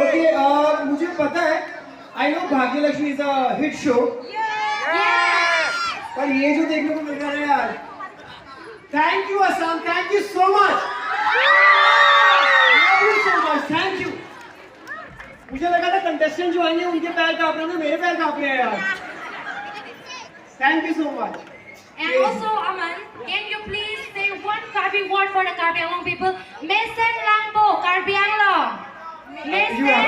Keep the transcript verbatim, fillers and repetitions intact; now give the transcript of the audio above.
ओके, मुझे पता है, I know Bhagyalakshmi is a hit show, पर ये जो देखने को मिल रहा है यार, thank you Assam, thank you so much, love you so much, thank you. मुझे लगा था कंटेस्टेंट जो आएंगे उनके पैर कांप रहे हैं, मेरे पैर कांप रहे हैं यार. Thank you so much. And also, Aman, can you please say one Karbi word for the Karbi Anglong people? Mesen langpo Karbi Anglong. Mesen